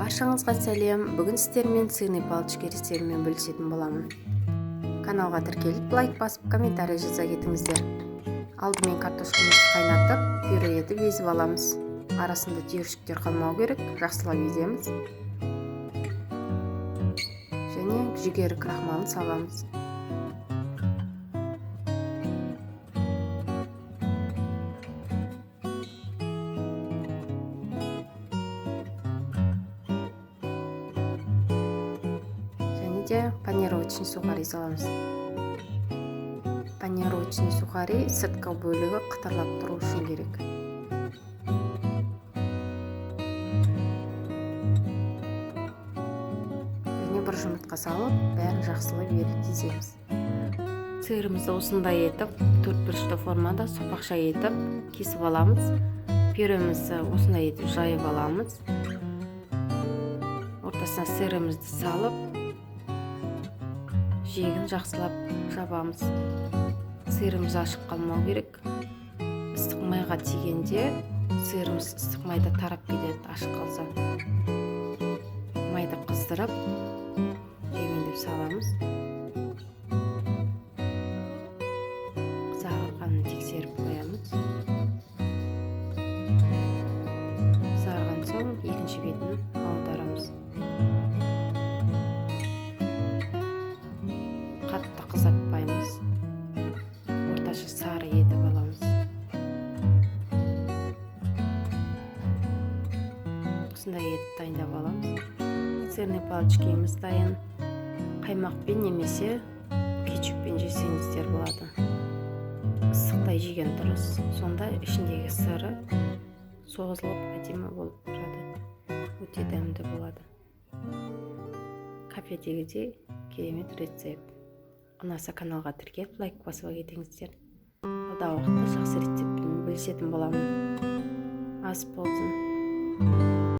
Баршаңызға сәлем! Бүгін сіздермен сырный палочка рецебімен бөлісетін боламын. Каналға тіркеліп, лайк басып, комментарий жаза кетіңіздер. Алдымен картошкамызды қайнатып, пюре етіп езіп аламыз. Арасында түйіршіктер қалмау керек, жақсылап еземіз. Және жүгері крахмалын саламыз. Және де панировочный сухари саламыз. Панировочный сухари сыртқы бөлігі қытырлап тұру үшін керек. Және бір жұмыртқа салып, бәрін жақсылап ерітеміз. Сырымызды осындай етіп, төрт бұрышты формада сопақша етіп кесіп аламыз. Пюремізді осындай етіп жайып аламыз. Ортасына сырымызды салып, жегін жақсылап жабамыз. Сырымыз ашық қалмау керек. Ыстық майға тигенде сырымыз ыстық майда тарап кетеді, ашық қалса. Майды қыздырып, жемендеп саламыз. Қызарғанын тексеріп қоямыз. Қызарған соң екінші бетін аударамыз. Қатты қызартпаймыз, орташа сары етіп аламыз. Осындай етіп дайындап аламыз. Сырный палочкамыз дайын. Қаймақпен немесе кетчуппен жесеңіздер болады. Ыстықтай жеген дұрыс, сонда ішіндегі сыры созылып әдемі болып тұрады, өте дәмді болады. Кафедегідей керемет рецепт. Ұнаса каналға тіркеліп, лайк басып кетіңіздер. Алдағы уақытта жақсы рецептпен бөлісетін боламын. Ас болсын.